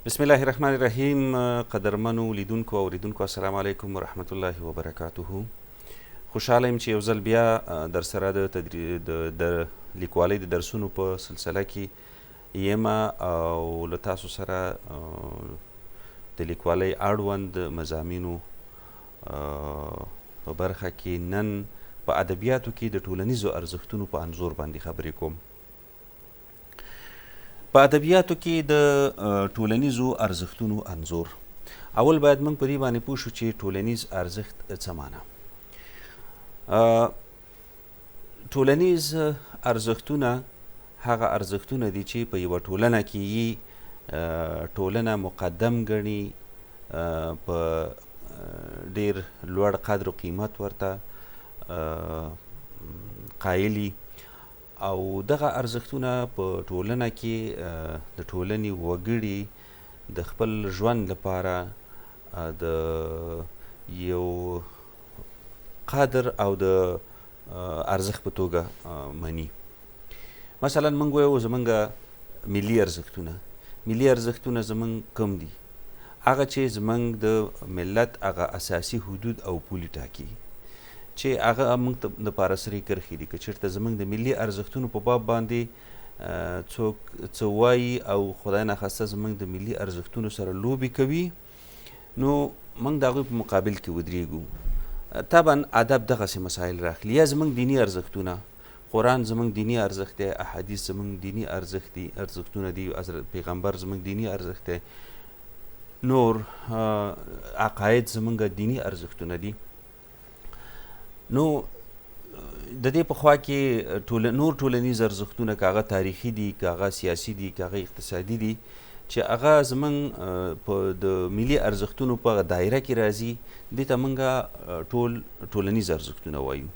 بسم الله الرحمن الرحیم. قدرمنو لیدونکو او اوریدونکو، السلام علیکم ورحمت الله وبرکاته. خوشحاله یم چې یو ځل بیا در سره د د لیکوالۍ د درسونو په سلسله کې یم او له تاسو سره د لیکوالۍ اړوند مضامینو په برخه کې نن په ادبیاتو کې د ټولنیزو ارزښتونو په انځور باندې خبرې کوم. په ادبیاتو کې د ټولنیزو ارزښتونو انځور. اول باید موږ په دې باندې پوه شو چې ټولنیز ارزښت څه معنا. ټولنیز ارزښتونه هغه ارزښتونه دي چې په یوه ټولنه کې یي ټولنه مقدم ګڼي، په ډیر لوړ قدر و قیمت ورته قایلي، او دغه ارزښتونه په ټولنه کې د ټولنې وګړي د خپل ژوند لپاره د یو قدر او د ارزښت په توګه مني. مثلا موږ وایو زمونږ ملي ارزښتونه، ملي ارزښتونه زمونږ کوم دي؟ هغه چې زمونږ د ملت هغه اساسي حدود او پولې ټاکي، چې هغه موږ ته دپاره سرې کرښې دي. که چېرته زمونږ د ملي ارزښتونو په باب باندې څوک څه وایي او خدای ناخواسته زمونږ د ملي ارزښتونو سره لوبې کوي، نو موږ د هغوی په مقابل کې ودرېږو. طبعا ادب دغسې مسایل راخلي. یا زمونږ دیني ارزښتونه، قرآن زمونږ دیني ارزښت دی، احادیث زمونږ دیني ارزښت دي، ارزښتونه دي، حضرت پیغمبر زمونږ دیني ارزښت دی، نور عقاید زمونږ دیني ارزښتونه دي. نو د دې په خوا کې نور ټولنیز ارزښتونه، که هغه تاریخي دي، که هغه سیاسي دي، که هغه اقتصادي دي، چې هغه زمونږ په د ملي ارزښتونو په دایره کې راځي، دې ته مونږ ټول ټولنیز ارزښتونه وایو.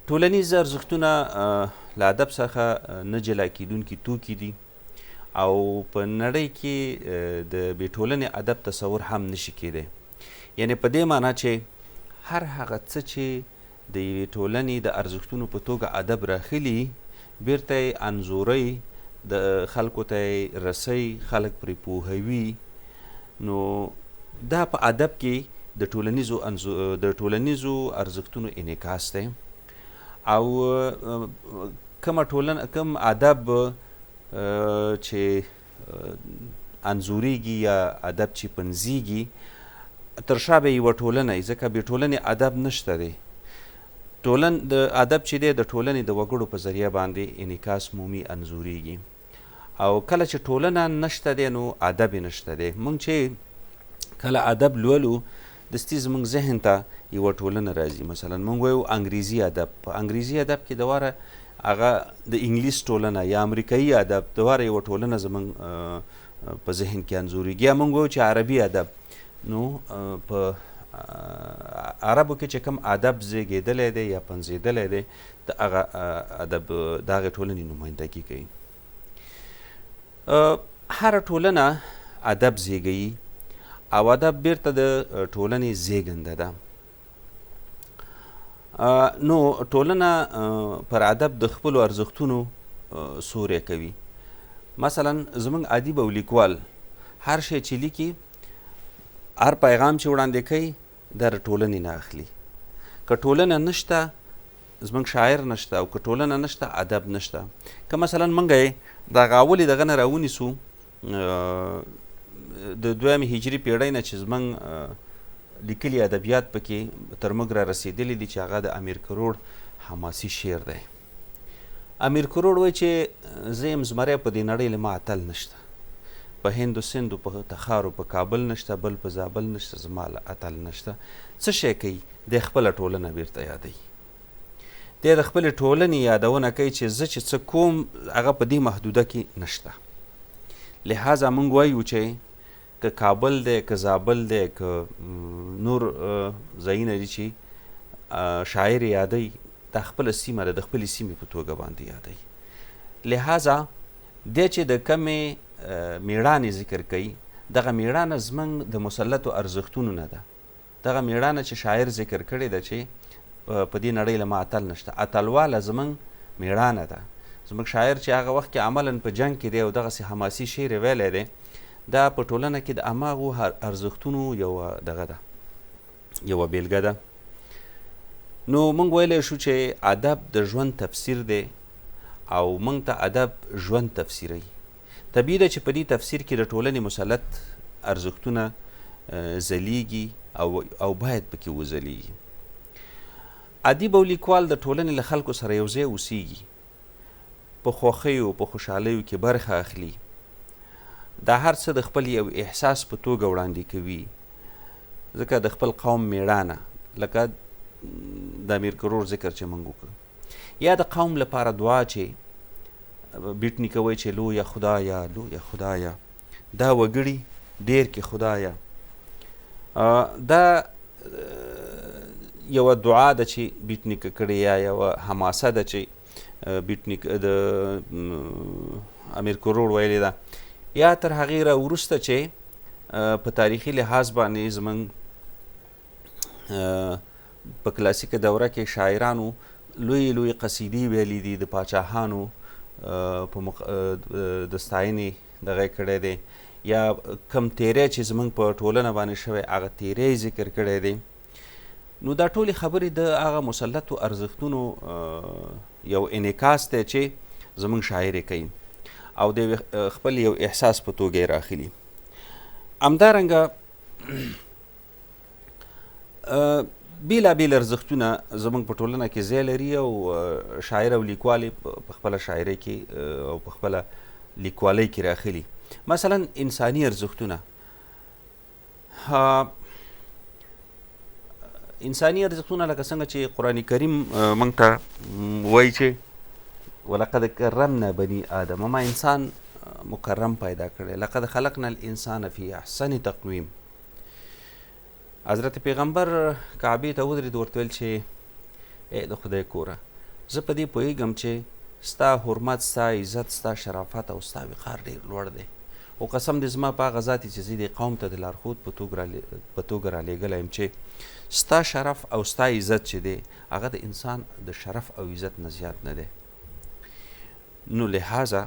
ټولنیز ارزښتونه له ادب څخه نه جلا کېدونکي توکي دي، او په نړۍ کې د بې ټولنې ادب تصور هم نشي کېدی. یعنې په دې معنا چې هر هغه څه چې د یوې ټولنې د ارزښتونو په توګه ادب راخلي، بیرته یې انځوري، د خلکو ته یې رسوي، خلک پرې پوهوي، نو دا په ادب کې د ټولنیزو ارزښتونو انعکاس دی. او کومه ټولنه، کوم ادب چې انځورېږي یا ادب چې پنځېږي، تر شا به یوه ټولنه وي، ځکه بې ټولنې ادب نشته دی. د ادب چې دی د ټولنې د وګړو په ذریعه باندې انعکاس مومي، انځورېږي. او کله چې ټولنه نشته دی نو ادب یې نشته دی. موږ چې کله ادب لولو، دستي زموږ ذهن ته یوه ټولنه راځي. مثلا موږ وایو انګریزي ادب، په انګریزي ادب کې دواره هغه د انګلیس ټولنه یا امریکایي ادب دواره یوه ټولنه زموږ په ذهن کې انځورېږي. یا موږ وایو چې عربي ادب، نو په عربو کې چې کوم ادب زیږېدلی دی یا پنځېدلی دی، د هغه ادب د هغې ټولنې نمایندګي کوي. هره ټولنه ادب زیږوي او ادب بیرته د ټولنې زیږنده ده. نو ټولنه پر ادب د خپلو ارزښتونو سوری کوي. مثلا زموږ ادیب او لیکوال هر شی چې لیکي، هر پیغام چې وړاندې کوي، دا د ټولنې نه اخلي. که ټولنه نشته، زموږ شاعر نشته، او که ټولنه نشته، ادب نشته. که مثلا موږ یې دغه اولې دغه نه راونیسو، د دویمې هجري پیړۍ نه چې زموږ لیکلي ادبیات پکې تر موږ را رسېدلي دي، چې هغه د امیر کروړ حماسي شعر دی. امیر کروړ وایي چې زه یم زمری، په دې نړۍ له ما اتل نشته، په هند و سند و په تخار و په کابل نشته، بل په زابل نشته، زما له اتل نشته. څه شی کوي؟ دی خپله ټولنه بیرته یادوي. دی د خپلې ټولنې یادونه کوي چې زه چې څه کوم هغه په دې محدوده کې نشته. لهذا موږ وایو چې که کابل دی، که زابل دی، که نور ځایونه دي چې شاعر یادوي، دا خپله سیمه ده، د خپلې سیمې په توګه باندې یادوي. لهذا دی چې د کمې میړانې ذکر کوي، دغه میړانه زموږ د مسلطو ارزښتونو نه ده. دغه میړانه چې شاعر ذکر کړې ده چې په دې نړۍ له ما اتل نشته، اتلواله زموږ میړانه ده. زموږ شاعر چې هغه وخت کې عملاً په جنگ کې دی او دغسې حماسي شعر یې ویلی دی، دا په ټولنه کې د هماغو ارزښتونو یوه دغه ده، یوه بیلګه ده. نو موږ ویلی شو چې ادب د ژوند تفسیر دی او موږ ته ادب ژوند تفسیروي. طبیعي ده چې په دې تفسیر کې د ټولنې مسلط ارزښتونه ځلیږي او باید پکې وځلیږي. ادیب او لیکوال د ټولنې له خلکو سره یو ځای اوسیږي، په خوښیو په خوشحالیو کې برخه اخلي، دا هر څه د خپل یو احساس په توګه وړاندې کوي، ځکه د خپل قوم میړانه، لکه د امیر کروړ ذکر چې موږ وکړو، یا د قوم لپاره دعا چې بیټ نیکه وایي چې لویه خدایه لویه خدایه دا وګړي ډیر کې خدایه، دا یوه دعا ده چې بیټ نیکه کړې، یا یوه حماسه ده چې بیټ نیکه د امیر کروړ ویلې ده. یا تر هغې را وروسته چې په تاریخي لحاظ باندې زموږ په کلاسیکه دوره کې شاعرانو لوی لوی قصیدې ویلې دي، د پاچاهانو په د ستاینې دغه کړی دی، یا کم تیری چې زموږ په ټولنه باندې شوی هغه تیری ذکر کړی دی. نو دا ټولې خبرې د هغه مسلطو ارزښتونو یو انعکاس دی چې زموږ شاعر یې کوي او د خپل یو احساس په توګه یې راخلي. همدارنګه بیلابیل ارزښتونه زموږ په ټولنه کې ځای لري او شاعر او لیکوال یې په خپله شاعرۍ کې او په خپله لیکوالۍ کې راخلي. مثلا انساني ارزښتونه، انساني ارزښتونه لکه څنګه چې قرآن کریم موږ ته وایي چې ولقد کرمنا بني آدم، ما انسان مکرم پیدا کړی، لقد خلقنا الانسان فی احسن تقویم. حضرت پیغمبر کعبې ته ودرېد، ورته ویل چې ای د خدای کوره، زه په دې پوهېږم چې ستا حرمت، ستا عزت، ستا شرافت او ستا وقار ډېر لوړ دی، او قسم دې زما په هغه ذات چې زه دې قوم ته د لارښود په توګه رالیږلی یم چې ستا شرف او ستا عزت چې دی هغه د انسان د شرف او عزت نه زیات نه دی. نو لهذا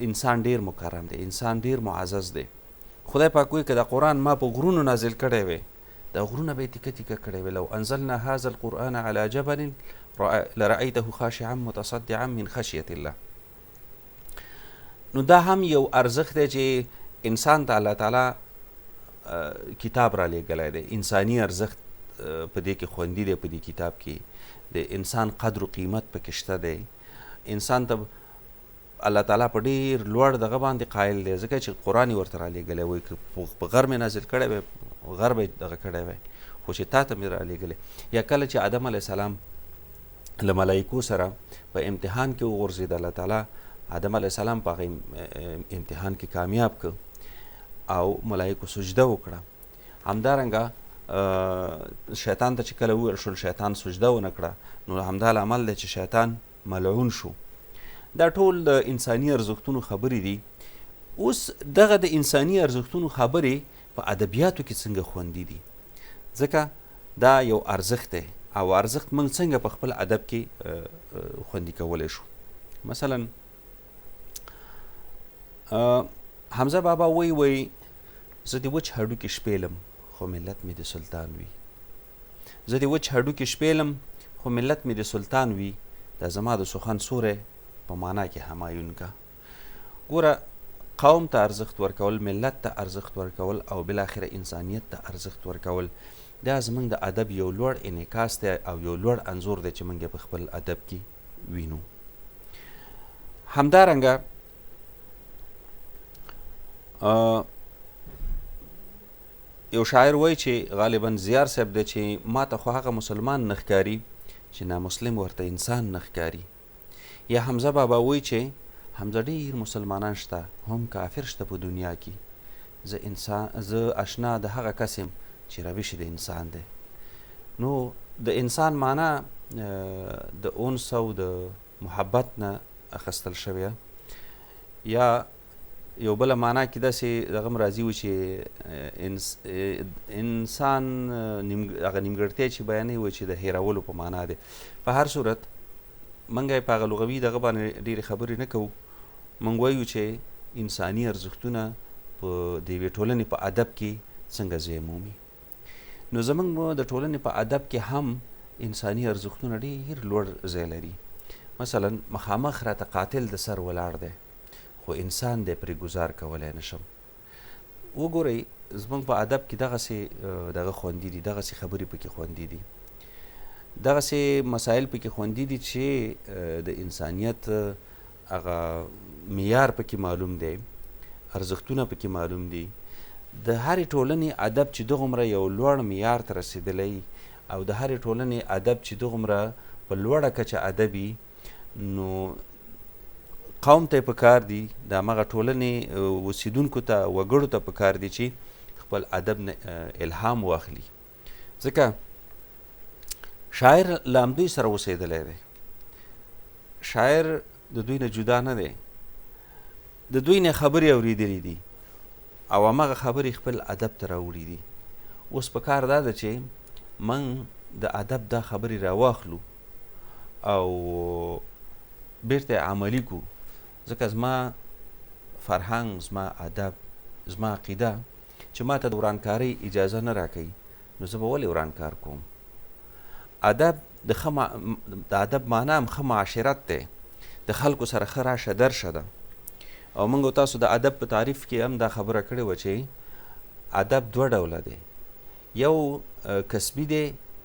انسان ډیر مکرم دی، انسان ډیر معزز دی. خدای پاک وایي که دا قرآن ما په غرونو نازل کړی وی، دا غرونه به یې تیکه تیکه کړی وی، لو انزلنا هذا القرآن على جبل لرأیته خاشعا متصدعا من خشیة الله. نو دا هم یو ارزښت دی چې انسان ته الله تعالی کتاب را لیږلی دی. انساني ارزښت په دې کې خوندي دی، په دې کتاب کې د انسان قدر و قیمت پکې شته دی. انسان ته الله تعالی په ډیر لوړ دغه باندې قایل دی، ځکه چې قرآن یې ورته رالیږلی، وایي که په غر مې نازل کړی وی، غر به یې دغه کړی وی، خو چې تا ته مې رالیږلی. یا کله چې آدم علیه السلام له ملایکو سره په امتحان کې وغورځېد، الله تعالی آدم علیه السلام په هغه امتحان کې کامیاب کړ او ملایکو سجده وکړه. همدارنګه شیطان ته چې کله وویل شول شیطان سجده ونه کړه، نو همدا لامل دی چې شیطان ملعون شو. دا ټول د انساني ارزښتونو خبرې دي. اوس دغه د انساني ارزښتونو خبرې په ادبیاتو کې څنګه خوندي دي؟ ځکه دا یو ارزښت دی او ارزښت موږ څنګه په خپل ادب کې خوندي کولی شو. مثلا حمزه بابا وایي وایي زه د وچ هډوکي شپېلم خو ملت مې د سلطان وي، زه د وچ هډوکي شپېلم خو ملت مې د سلطان وي، دا زما د سخن سوری په معنا کې همایون کا. ګوره، قوم ته ارزښت ورکول، ملت ته ارزښت ورکول او بالاخره انسانیت ته ارزښت ورکول، دا زموږ د ادب یو لوړ انعکاس دی او یو لوړ انځور دی چې موږ یې په خپل ادب کې وینو. همدارنګه یو شاعر وایي چې غالبا زیار صاحب دی چې ما ته خو هغه مسلمان نه ښکاري چې نامسلم ورته انسان نه ښکاري. یا حمزه بابا وایي چې حمزه ډیر مسلمانان شته هم کافر شته په دنیا کې، زه انسان، زه اشنا د هغه کس یم چې روش د انسان دی. نو د انسان معنا د انس او د محبت نه اخیستل شوې. یا یو بله معنا کې داسې دغه هم راځي و چې انسان هغه نیمګړتیا چې بیانوي وایي چې د هېرولو په معنا دی. په هر صورت موږ یې په هغه لغوي دغه باندې ډېرې خبرې نه کوو. موږ وایو چې انساني ارزښتونه په د یوې ټولنې په ادب کې څنګه ځای مومي. نو زمونږ د ټولنې په ادب کې هم انساني ارزښتونه ډیر لوړ ځای لري. مثلا مخامخ راته قاتل د سر ولاړ دی، خو انسان دی، پرې ګزار کولی نشم. وګورئ، زمونږ په ادب کې دغسې دغه خوندي دي، دغسې خبرې پکې خوندي دي، دغسې مسایل پکې خوندي دي چې د انسانیت هغه معیار پکې معلوم دی، ارزښتونه پکې معلوم دي. د هرې ټولنې ادب چې دغومره یو لوړ معیار ته رسېدلی او د هرې ټولنې ادب چې دغومره په لوړه کچه ادبي، نو قوم ته پکار دي، د همغه ټولنې اوسېدونکو ته، وګړو ته پکار دي چې خپل ادب نه الهام واخلي، ځکه شاعر له همدوی سره اوسېدلی دی، شاعر د دوی نه جدا نه دی، د دوی نه خبرې اورېدلې دي او همغه خبرې خپل ادب ته راوړي دي. اوس په کار دا ده چې موږ د ادب دا خبرې راواخلو او بیرته عملي کو، ځکه زما فرهنګ، زما ادب، زما عقیده چې ما ته د ورانکارۍ اجازه نه راکوي، نو زه به ولې ورانکار کوم؟ ادب د ښه د ادب معنا هم ښه معاشرت دی، د خلکو سره ښه راشه درشه ده. او موږ تاسو د ادب په تعریف کې هم دا خبره کړې وه چې ادب دوه ډوله دی، یو کسبي دی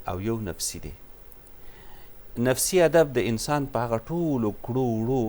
او یو نفسي دی. نفسي ادب د انسان په هغه ټولو کړو وړو